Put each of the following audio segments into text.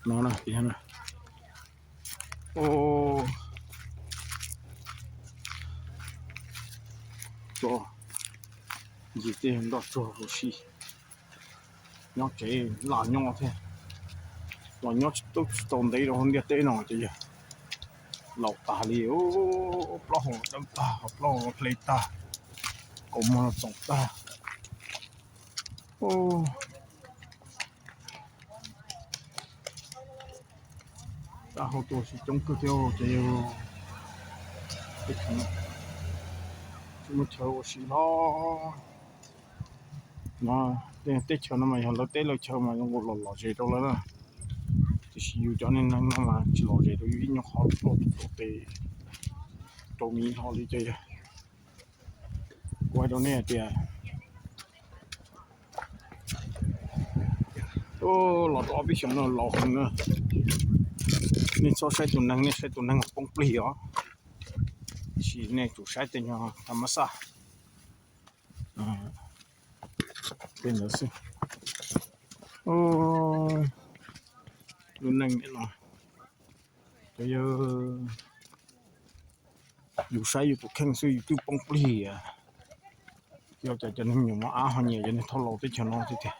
No na, ntsis tej nroj tsuag huv si, nyob tsev laj nyob thiab, los nyob tsis tau ntev rau hauv ntiaj teb no ces yog laus tag li. Plaub hau dawb tag, plaub hau hle tag, kaus muag txoom tag. Dab hau tuaj tsis coob kawg thiab ces yog tsis muaj chaw ua si hlo. No, teb chaws no mas yog lawv teb lawv chaw mas zoo los lom zem rau lawv na, tiam sis yus cov neeg no mas tsis lom zem rau yus ib nyuag qhov, tuaj tes rau miv hlo li ces yog. Kuv hais rau nej hais tias los rau ob peb xyoos no laus heev na, nej txhob saib tus neeg, nej saib tus neeg mas poob plig os, tiam sis nej tsum saib tej nyuag tham mas xaj. Tej ntawd xwb. Lub neej no, yog yus saib yus tus kheej xwb yus twb poob plig. Yog cov, cov neeg me nyuam mos ab ho nyiam cov neeg thauj laus teb chaws no tiag tiag.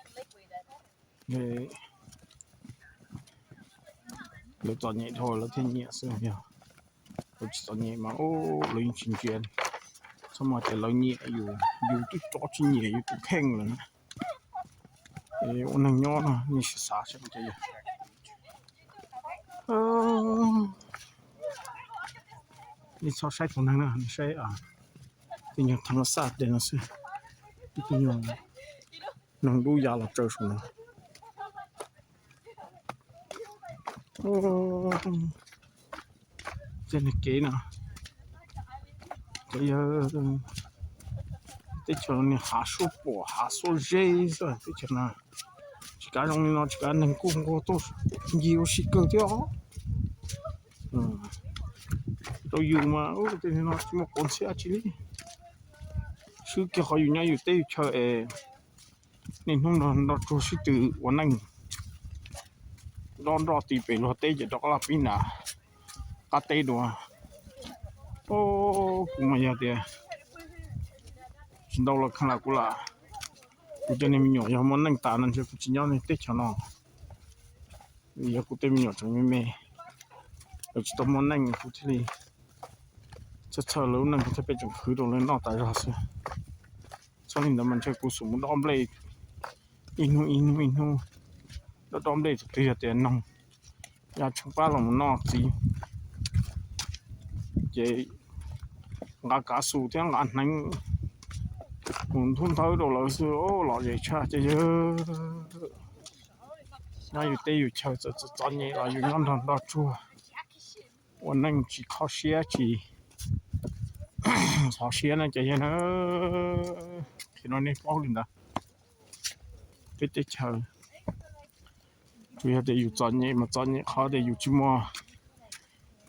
Lawv txom nyem dhau lawv thiaj nyiam xwb, yog lawv tsis txom nyem mas lawv yeej tsis ntsia. Txhob mas tias lawv nyiam yus, yus twb tso tsis nyiam yus tus kheej lawm na. Ua neeg nyob no nej sim xav saib, nej txhob saib tus neeg na, nej saib tej nyuag tham mas xaj tej no xwb. Ib tug nyuag neeg dub ya los tsaws saum no. Tej kev no, yog teb chaws no hav suab pom hav suab zeb xwb teb chaws no. Tsis kav zoo li no tsis kav neeg kuj nquag tuaj ncig ua si kawg thiab os. Rau yus mas tej no tsis muaj quav ntxhiab dab tsi li. Swb kiag qhov yus nyob yus teb yus chaw es niaj hnub nrog nroj tsuag sib tw ua neej, dob nroj ti pem luag teb ces rov qab los pib nram qab teb dua. Kuv mas yog tias tsis ntau los kheev lam kuv lam, kuv cov niag me nyuam yog muaj neej tas no ntshe kuv tsis nyob teb chaws no. Yog kuv tej me nyuam tseem me me, lawv tsis tau muaj neej kuv thiaj li txhawj txhawj lawv lub neej kuv thiaj pheej tseem khwv rau lawv noj tas zog xwb. Txhob li ntawd mas ntshe kuv xub mus dob nplej ib hnub ib hnub ib hnub, dob dob nplej tus twg yog tias noog ya tsheej pab los mus noj txiv, ces nqa kav xus thiab nqa hneev mus nthub nthawb rau lawv xwb, lom zem tshaj ces yog nyob yus teb yus chaw txawm txom nyem los yus nyob nrog nroj tsuag ua neej tsis kho siab tsis ntxhov siab no ces yog na. Qhia rau nej paub li ntawd. Peb teb chaws tsuas yog tias yus txom nyem mas txom nyem qhov tias yus tsis muaj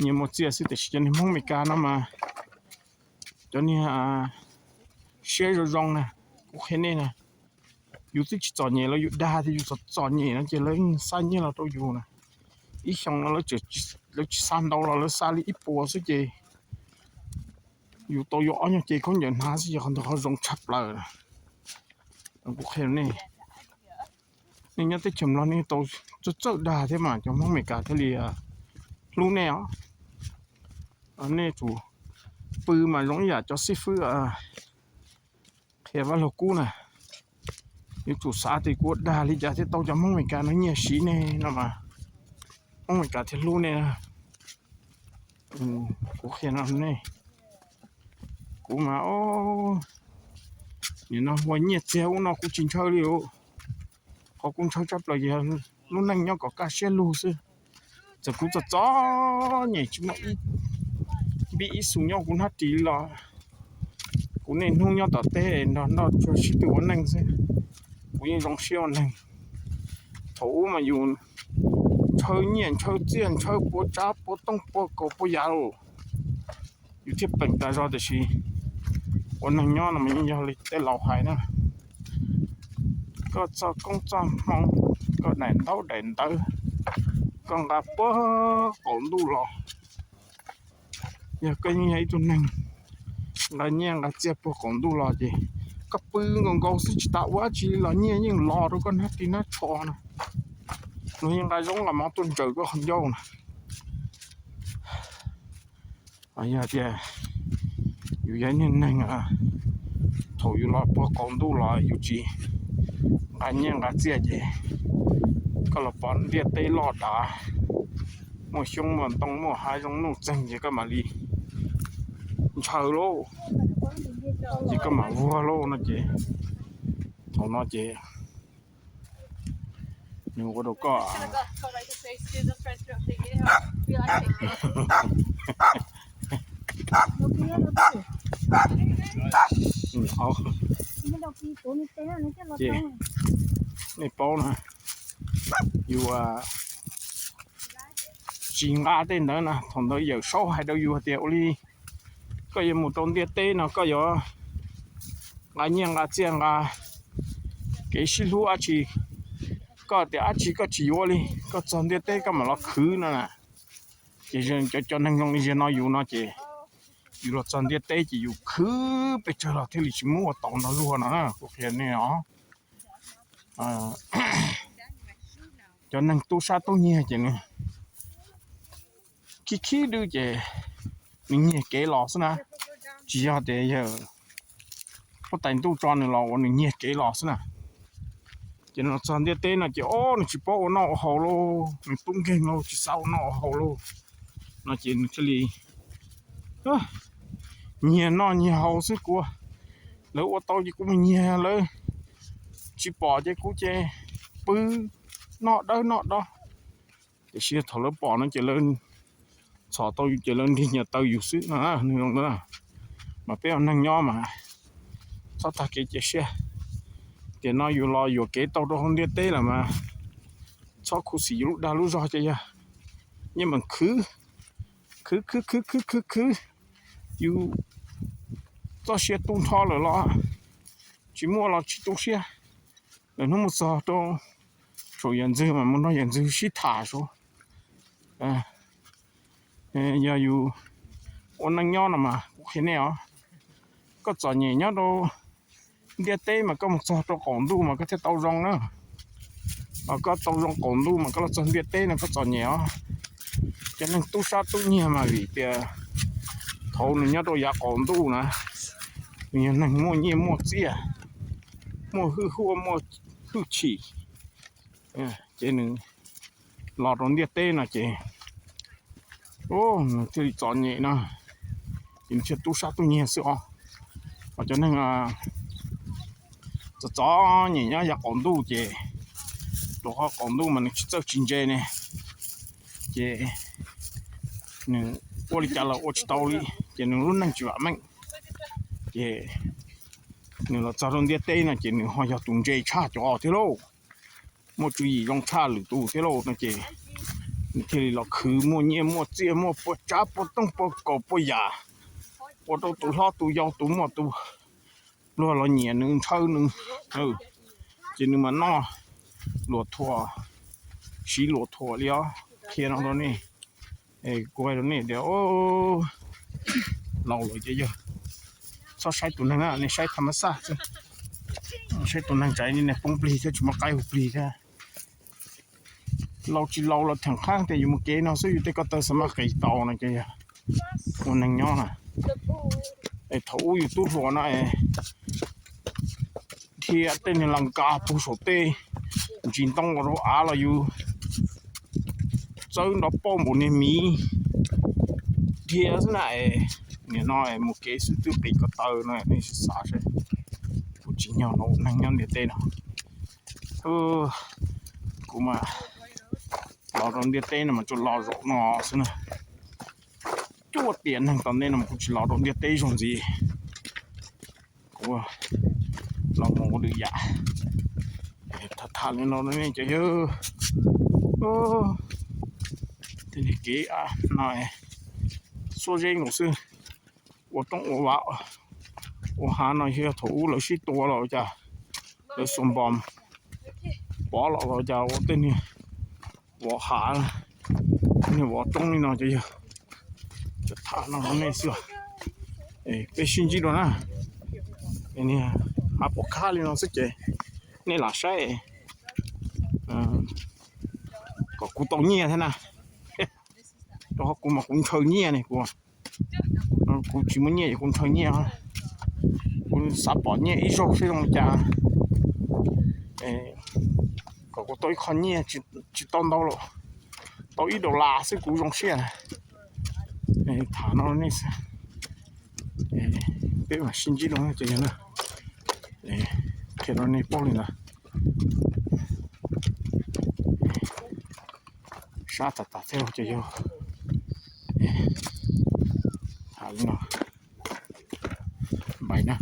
nyiaj muaj txiaj xwb, tiam sis cov niag Hmoob Amelikas no mas cov niag siab zoo zoo na, kuv qhia nej na, yus twb tsis txom nyem los yus dag tias yus txom txom nyem no ces lawv xa nyiaj los rau yus na. Ib xyoos no lawv tsis xa ntau los lawv xa li ib puas xwb ces yus tau yuav ob nyuag cev khaub ncaws hnav xwb ces qhov ntawd qhov zoo tshaj plaws. Kuv qhia nej, nej nyob teb chaws Nplog nej tau txawj txawj dag thiab mas cov Hmoob Amelikas thiaj li hlub nej os. Nej tsum pw mas zoo ib yam cov xib fwb qhia Vaj Lug Kub na, yuav tsum xav tias kuv ua dag li cas thiaj tau cov Hmoob Amelikas no nyiaj siv ne no mas Hmoob Amelikas thiaj hlub nej. Kuv qhia no nej, kuv mas nim no ua nyiaj txiag ub no kuv tsis ntshaw li os. Qhov kuv ntshaw tshaj plaws yog lub neej nyob kom kaj siab lug xwb. Txawm kuv txom txom nyem tsis muaj ib npib ib xu nyob kuv hnab ris los kuv niaj hnub nyob tom teb nrog nroj tsuag sib tw ua neej xwb, kuv yeej zoo siab ua neeg. Thaum ub mas yus ntshaw nyiaj ntshaw txiaj ntshaw pua tsab pua tooj pua kaus pua yam los yus thiaj peem tas zog, tiam sis ua neeg nyob no mas yeej yog li tej laus hais na, koj txoj koob txoj hmoov, koj daim ntaub daim ntawv, Koj nqa puag qaum ntuj los, yog koj yeej yog ib tug neeg nqa nyiaj nqa txiaj puag qaum ntuj los ces koj pw nkaus nkaus xwb tsis tas ua dab tsi los nyiaj yeej los rau koj hnab ris hnab tsho na. Luag yeej nqa zaub nqa mov tuaj ntsaws koj qhov ncauj na. Yog tias yus yog ib niag neeg, thaum yus los puag qaum ntuj los yus tsis nqa nyiaj nqa txiaj ces koj los pom ntiaj teb loj dav, muaj xyoob muaj ntoo muaj hav zoov nuj txeeg ces koj mam li ntshaw lauj, ces koj mam vuag lauj no ces thaum no ces nws ua rau koj Ces nej paub na, yus tsis nqa tej ntawd na, thaum ntawd Yawm Saub hais rau yus hais tias ua li koj yuav mus rau ntiaj teb no koj yuav nqa nyiaj nqa txiaj nqa kev sib hlub dab tsi, koj tias dab tsi koj tsis yuav li, koj txog ntiaj teb koj mam los khwv no na. Ces cov neeg zoo li ziag no yus no ces yus los txog ntiaj teb ces yus khwv pes tsawg los thiaj li tsis muaj ua tau ntau luag no na, kuv qhia nej os. Cov neeg tub sab tub nyiag ces nws khib khib dwb ces nws nyiag kev los xwb na, tsis yog tias yawg huab tais ntuj tso nws los uas nws nyiag kev los xwb na. Ces nws los txog ntiaj teb no ces o nws tsis paub ua noj ua haus lauj, nws tub nkeeg lauj, tsis xav ua noj ua haus lauj, no ces nws thiaj li nyiag noj nyiag haus xwb. Kuv, lawv ua tau ces kuv mus nyiag, lawv tsis pom ces kuv ces pw noj dawb noj do. Tiam sis thaum lawv pom no ces lawv txhom tau yus ces lawv nrig nyias taw yus xwb no. Mas peb ua neeg nyob mas txhob tag kev cia siab, tiam no yus los yuam kev tau rau hauv ntiaj teb lawm mas txhob khuv xim yus lub dag lub zog ces yog yeej meem khwv, khwv khwv khwv khwv khwv khwv, yus txoj sia tu nrho lawm los tsis muaj los tsis tu siab. Lwm hnub mus txog rau saum yam ntxwg mas mus nrog yam ntxwg sib tham saud. Yog yus ua neej nyob no mas kuv qhia nej os, koj txom nyem nyob rau ntiaj teb mas koj mus txog rau qaum ntuj mas koj thiaj tau zoo na. Koj tau zoo qaum ntuj mas koj los txog ntiaj teb no koj txom nyem os. Cov neeg tub sab tub nyiag mas vim tias thaum nws nyob rau yav qaum ntuj na, nws yog neeg muaj nyiaj muaj txiaj, muaj hwj huaj muaj hwj chim, ces nws los rau ntiaj teb no ces nws thiaj li txom nyem no, ces nws thiaj tub sab tub nyiag xwb os. Ho cov neeg txom txom nyem nyob yav qaum ntuj ces rau qhov qaum ntuj mas nws tsis txawj tsis ntse ne, ces nws ua li cas los ua tsis tau li, ces nws lub neej tsis vam meej. Ces nws los txog rau ntiaj teb no ces nws ho yog tus ntse tshaj cov thiab lauj, muaj tswv yim zoo tshaj lwm tus thiab lauj no ces nws thiaj li los khwv muaj nyiaj muaj txiaj muaj puas tsav puas tooj puas kaus puas yam, ua rau tus hlob tus yau tus muaj tus pluag los nyiam nws ntshaw nws, ces nws mas noj luag thuam, siv luag thuam li os. Qhia no rau nej, kuv hais rau nej tias laus lawm ces yog txhob saib tus neeg na, nej saib tham mas xaj xwb. Saib tus neeg tsam ib niag poob plig thiab tsis muaj qaib hu plig thiab. Laus tsis laus los theem qab tias yus mus kev no xwb yus tej ko taw xav maj qis tau no ces yog ua neeg nyob na. Es thaum ub yus tub hluas no es dhia tej niag las kas puag saum tej ntsis ntoo ua rau av los yus txawb nrov pauj npaum niag miv dhia xwb na. Es nim no mus kev xwb twb qis ko taw no nej xav seb kuv tsim nyog los ua neeg nyob ntiaj teb no. Kuv mas los rau ntiaj teb no mas tsuas los zaum no xwb na. Cuaj tiam neeg tom ntej no mas kuv tsis los rau ntiaj teb zoo ntxiv. Kuv los mus ua lwm yam. Tham tham li no ne ces yog tej niag kev no xuab zeb nkaus xwb. Ua roob ua vaj ua hav no yog thaum ub lawv sib tua los ua cas, lawv xuas npos pov los los cas ua tej niag vov hav, Vov roob li no ces yog cov tham no rau nej xwb. Peb sib ntsib dua na. Hab pom khab li no xwb ces nej lam saib kom kuv tau nyiaj thiab na. Rau qhov kuv mas kuv ntshaw nyiaj ne, kuv, kuv tsis muaj nyiaj es kuv ntshaw nyiaj. Kuv xav pom nyiaj ib zaug seb zoo li cas, kom kuv tau ib qho nyiaj, tsis tau ntau los tau ib dollar xwb kuv zoo siab. Tham no nej xwb. Peb mam sib ntsib dua ces yog na, qhia rau nej paub li ntawd. Sab tas tas thiab ces yog, tham li no, npaim na.